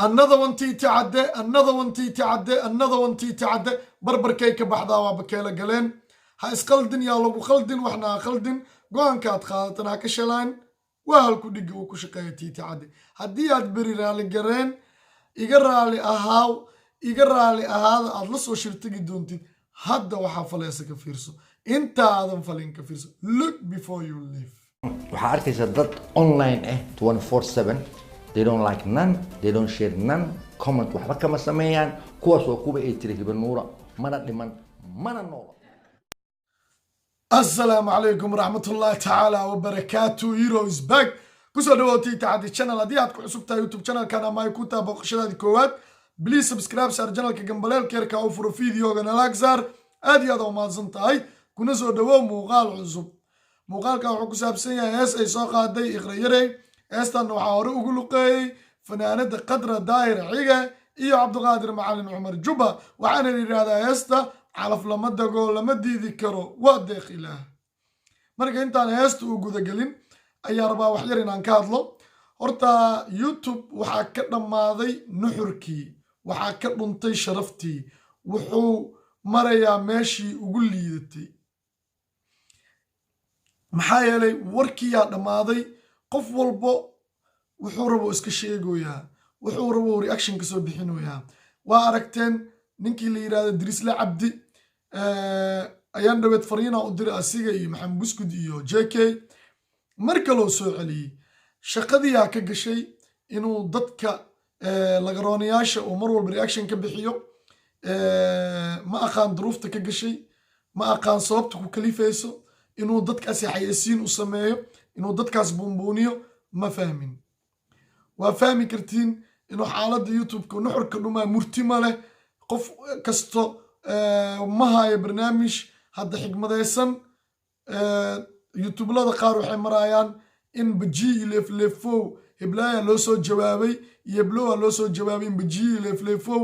Another one, Tiiti Cadde. Another one, Tiiti Cadde. Another one, Tiiti Cadde. Barbarkay ka baxdaa, waa bakeela galeen. Ha isqaldin, yaa lagu khaldin, waxna ha khaldin, go-aankaad qaadatan ha ka shalaan. Waa halku dhigi uu ku shaqeeya Tiiti Cadde. Haddii aad beri raali gareen, iga raali ahaaw, iga raali ahaada, aad la soo shirtagi doontid. Hadda waxaa faleesa ka fiirso, intaadan falin ka fiirso. Look before you leave. Waxaa arkaysa dad online ah 24/7. They don't like none, they don't share none, comment waxba kama sameeyaan. Kuwaas waa kuwa ay tiri Hibanuura mana dhiman mana noola. Asalaamu calaykum waraxmatullahi tacaala wabarakaatu. Hero is back. Kusoo dhawow Tiiti Cadde channel. Haddii aad ku cusub tahay YouTube channelkan ama ay ku tahay booqashadaadii koowaad, please subscribe saar channelka, gambaleelka yarka u furo, videogana like saar. Aad iyo aad u mahadsan tahay. Kuna soo dhawow muuqaal cusub. Muuqaalkan wuxuu ku saabsan yahay hees ay soo qaaday Iqra Yarey. Heestan waxaa hore ugu luqeeyey fanaanada Qadra Daahir Cige iyo Cabdiqaadir Macalin Cumar Juba. Waxaana la yidhaahdaa heesta "Calaf lama dago, lama diidi karo, waa deeq Ilaah". Marka intaan heesta u gudagelin ayaa rabaa wax yar inaan ka hadlo. Horta YouTube waxaa ka dhammaaday nuxurkii, waxaa ka dhuntay sharaftii, wuxuu marayaa meeshii ugu liidatay. Maxaa yeelay, warkiyaa dhammaaday. Qof walbo wuxuu rabo iska sheegoyaa, wuxuu rabo reaction ka soo bixinoyaa. Waa aragteen ninkii la yidhahdo Dirisle Cabdi. Ayaan dhaweed fariina u diray asiga iyo Maxamed Buskud iyo JK. Mar kaloo soo celiyey, shaqadiyaa ka gashay inuu dadka lagaroonayaasha uu mar walba reaction ka bixiyo. Ma aqaan duruufta ka gashay, ma aqaan sababta ku kalifayso inuu dadkaasi xayeysiin u sameeyo, inuu dadkaas buunbuuniyo. Ma fahmin. Waa fahmi kartiin inuu xaaladda YouTube-ka nuxurka dhumaa. Murti ma leh, qof kasto ma hayo barnaamij hadda xigmadaysan. YouTubelada qaar waxay marayaan in bajiyi iyo leefleefow heblaaya loo soo jawaabay iyo heblowa loo soo jawaabay, in bajiyi iyo leefleefow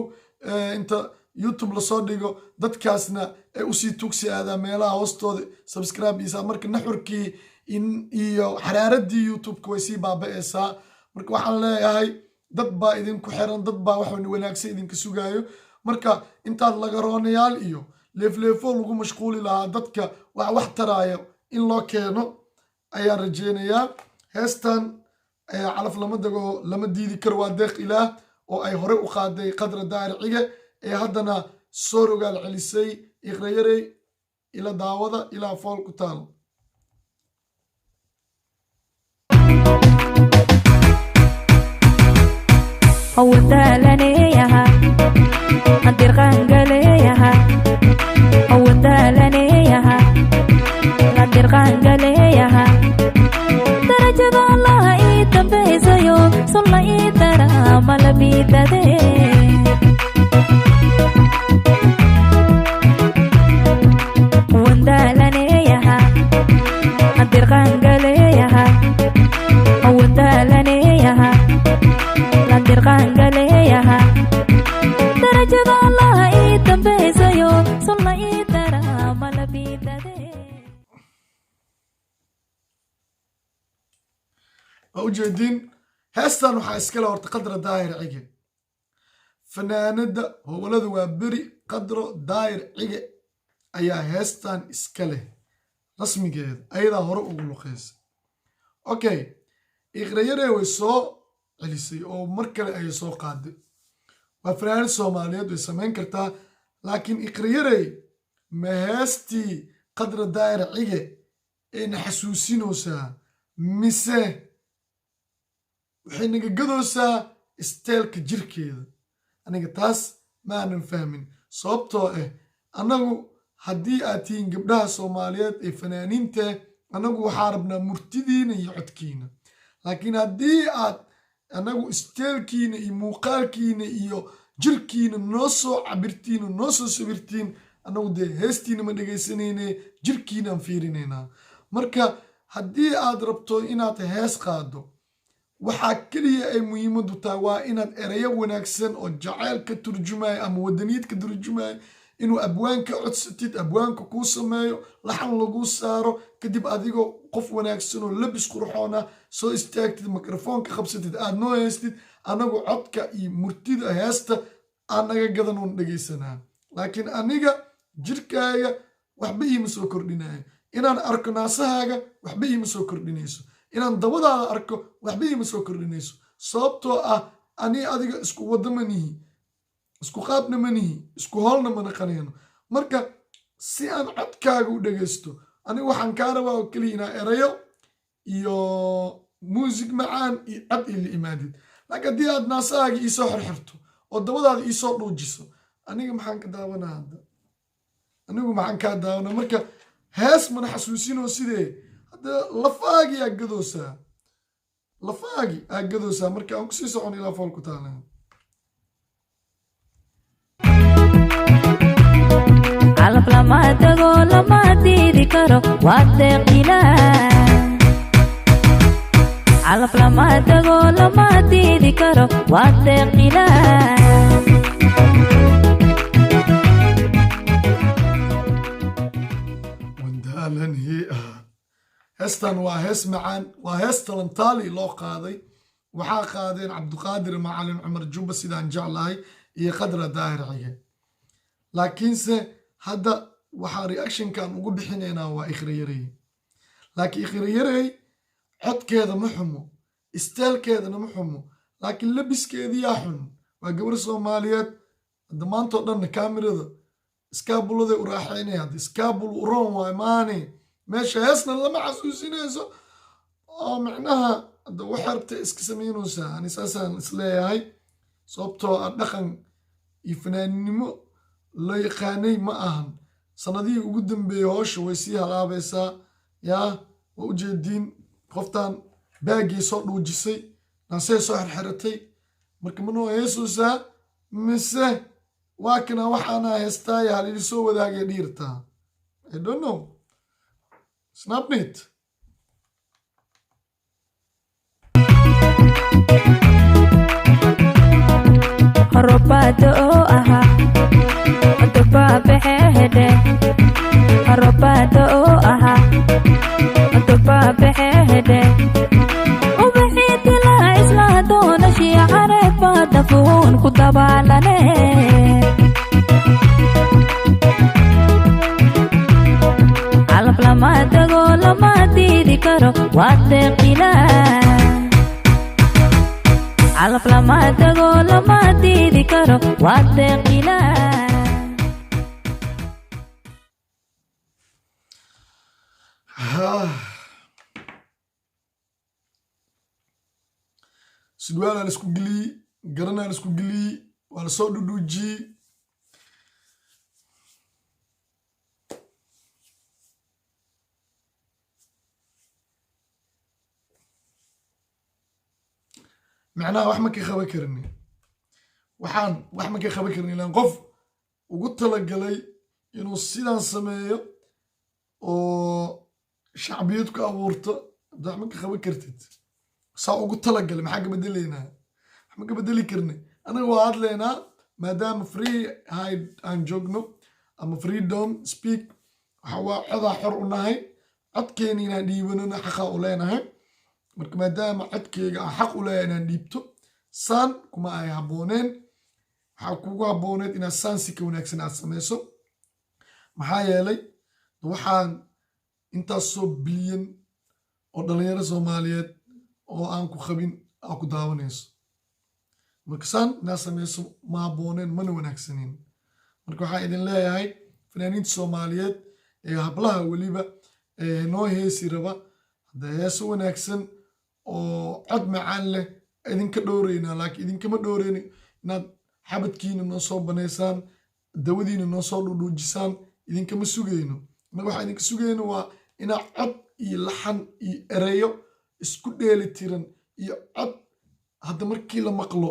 inta YouTube lasoo dhigo, dadkaasna ay usii tugsi aadaa meelaha hoostooda subscribe isa. Marka naxurkii iyo xaraaradii YouTube-ka way sii baaba'eysaa. Marka waxaan leeyahay, dad baa idinku xiran, dad baa wax wanaagsan idinka sugaayo. Marka intaad lagaroonayaal iyo leefleefo lagu mashquuli lahaa, dadka wax wax taraayo in loo keeno ayaan rajeynayaa. Heestan "Calaf lama dago, lama diidi karo, waa deeq Ilaah" oo ay hore u qaaday Qadra Daahir Cige ee haddana soo rogaal celisay Iqrayarey, ila daawada ilaa fool ku taal. Wadaalanayaha adirqaangaleyaha, wadaalanayaha adirqaangaleyaha, darajada Allaha ii dambaysayo sulla ii dara malabidade. Wandaalanayaha adirqaangaleyaha, wadaalanayaha landirqaangaleyaha, darajada Allaha ii dambaysayo sulla ii dara malabidade. Waa ujeediin, heestan waxaa iskale horta Qadra Daahir Cige, fanaanada howlada waa beri. Qadro Daahir Cige ayaa heestan iska leh rasmigeeda, ayadaa hore ugu luqeysay. Okay, Iqrayare way soo celisay oo mar kale ayay soo qaaday. Waa fanaanad Soomaaliyeed, way samayn kartaa, laakiin Iqrayarey ma heestii Qadra Daahir Cige ayna xasuusinaysaa mise waxay naga gadoosaa isteelka jirkeeda? Aniga taas ma aanan fahmin, sababtoo ah annagu haddii aad tihiin gabdhaha Soomaaliyeed ee fanaaniinta, annagu waxaa rabnaa murtidiina iyo codkiina. Laakiin haddii aad annagu isteelkiina iyo muuqaalkiina iyo jirkiina noo soo cabirtiin oo noo soo sawirtiin, annagu dee heestiina ma dhegaysanayne, jirkiinaan fiirinaynaa. Marka haddii aad rabto inaad hees qaado, waxaa keliya ay muhiimaddu tahay waa inaad ereyo wanaagsan oo jacayl ka turjumaya ama wadaniyad ka turjumaya inuu abwaanka codsatid, abwaanka kuu sameeyo, laxan laguu saaro, kadib adigoo qof wanaagsan oo labis qurxoona soo istaagtid, mikrofoonka qabsatid, aad noo haystid. Anagu codka iyo murtida heesta aan naga gadan uun dhegaysanaa, laakiin aniga jirkaaga waxba iima soo kordhinayo. Inaan arko naasahaaga waxba iima soo kordhinayso, inaan dabadaada arko waxba iima soo kordhinayso, sababtoo ah ani adiga isku waddo ma nihi, isku qaabna ma nihi, isku hoolna ma naqanayno. Marka si aan codkaaga u dhegaysto, aniga waxaan kaa rabaa oo keliya inaa erayo iyo muusig macaan iyo cod ila imaadid. Laakiin haddii aad naasahaaga iisoo xirxirto oo dabadaada iisoo dhuujiso, aniga maxaan ka daawanaa hadda? Anigu maxaan kaa daawanaa? Marka hees mana xasuusinoo sidee hadda lafaagi aa gadoosaa, lafaagi aa gadoosaa. Marka aan kusii socon ilaa fool ku taala. Calaf lama tago, lama diidi karo, waa deeq Ilaah. Calaf lama tago, lama diidi karo, waa deeq Ilaah. Wandaalanhi ah, heestan waa hees macaan, waa hees talantaali loo qaaday. Waxaa qaadeen Cabduqaadir Macalin Cumar Jubba, sidaan jeclahay, iyo Qadra Daahir Cige. Laakiinse hadda waxaa reactionkan ugu bixinaynaa waa Ikhriyarey. Laakiin Ikhriyarey codkeeda ma xumo, isteelkeedana ma xumo, laakiin labiskeediyaa xun. Waa gabar Soomaaliyeed. Hadda maantao dhanna kaamirada iskaabuladay u raaxaynaya. Hadda iskaabul u roon waay maane, meesha heesna lama xasuusinayso oo micnaha hadda waxay rabtay iska samaynaysaa. Ani saasaan isleeyahay, sababtoo ah dhaqan iyo fanaannimo la yaqaanay ma ahan. Sanadihii ugu dambeeyey howsha way sii halaabaysaa. Yaa waa ujeediin, qoftan baagii soo dhuujisay, naasay soo xirxiratay. Marka manoo heesaysaa mise waa kana waxaana heestaaya halili soo wadaagay dhiirtaa? I don't know. Snapnit. Robaada oo ahaa dubaabaxeedhe, robaada oo ahaa dubaabaxeedhe, ubaxii dilaa isla doonashii careed baa dafuun ku dabaalane. Calaf lama tago, lama diidi karo, waa deeq Ilaah. Calaf lama tago, lama diidi karo, waa deeq Ilaah. Sudwaalaa laisku geliyey, garanaa laisku geliyey, waa lasoo dhudhuujiyey. Macnaha wax ma ka qaban karni, waxaan wax ma ka qaban karni, ilaan qof ugu talagalay inuu sidaan sameeyo oo shacbiyad ku abuurto, hadda wax ma ka qaban kartid. Saa ugu talagalay maxaa ka bedelaynaa? Wax ma ka bedeli karni. Anaga waa hadlaynaa maadaama free hide aan joogno ama freedom speak. Waxa waa codaa xor u nahay, codkeena inaan dhiibanona xaqa u leenahay. Marka maadaama codkeyga aan xaq u leeyahay inaan dhiibto, saan kuma ay habbooneen. Waxaa kugu habbooneed inaad saan si ka wanaagsan aad samayso, maxaa yeelay waxaan intaasoo bilyan oo dhalinyaro Soomaaliyeed oo aan ku qabin aa ku daawanayso. Marka saan inaad samayso ma habbooneen, mana wanaagsanin. Marka waxaan idin leeyahay fanaaniinta Soomaaliyeed ee hablaha weliba ee noo heesi raba, hadda heeso wanaagsan oo cod macaan leh idinka dhowreynaa, laakiin idinkama dhowreyni inaad xabadkiina noo soo banaysaan, dawadiina noo soo dhudhuujisaan. Idinkama sugayno. Innaga waxaa idinka sugayno waa inaad cod iyo laxan iyo ereyo isku dheeli tiran iyo cod hadda markii la maqlo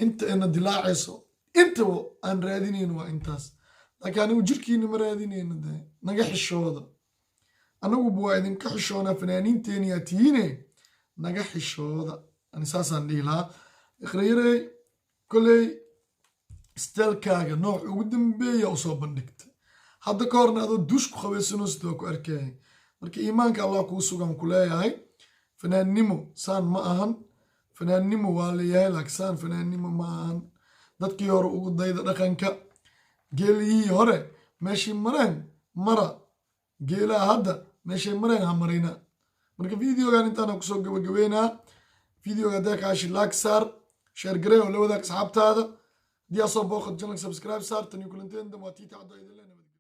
inta ayna dilaacayso. Intaba aan raadinayno waa intaas, laakiin anigu jirkiina ma raadinayno. Dee naga xishooda, anaguba waa idinka xishoonaa, fanaaniinteeni aa tihiine, naga xishooda. Ani saasaan dhihi lahaa. Ikhrayarey, koley steelkaaga nooc ugu dambeeya usoo bandhigta. Hadda ka horna adoo duush ku qabaysanoo sida waa ku arkayay. Marka iimaanka Allah kuu sugan ku leeyahay. Fanaannimo saan ma ahan. Fanaannimo waa leeyahay, laakiin saan fanaannimo ma ahan. Dadkii hore ugu dayda dhaqanka. Geelihii hore meeshii mareen mara, geelaha hadda meeshay mareen ha marina. Marka videogan intaana kusoo gabagabeynaa. Videoga haddaa kaashi, like saar, share garey oo la wadaag asxaabtaada. Haddii aa soo booqad channel, subscribe saar. Tani kulanteen dambe, waa Tiita Caddo idin leh. Nabad.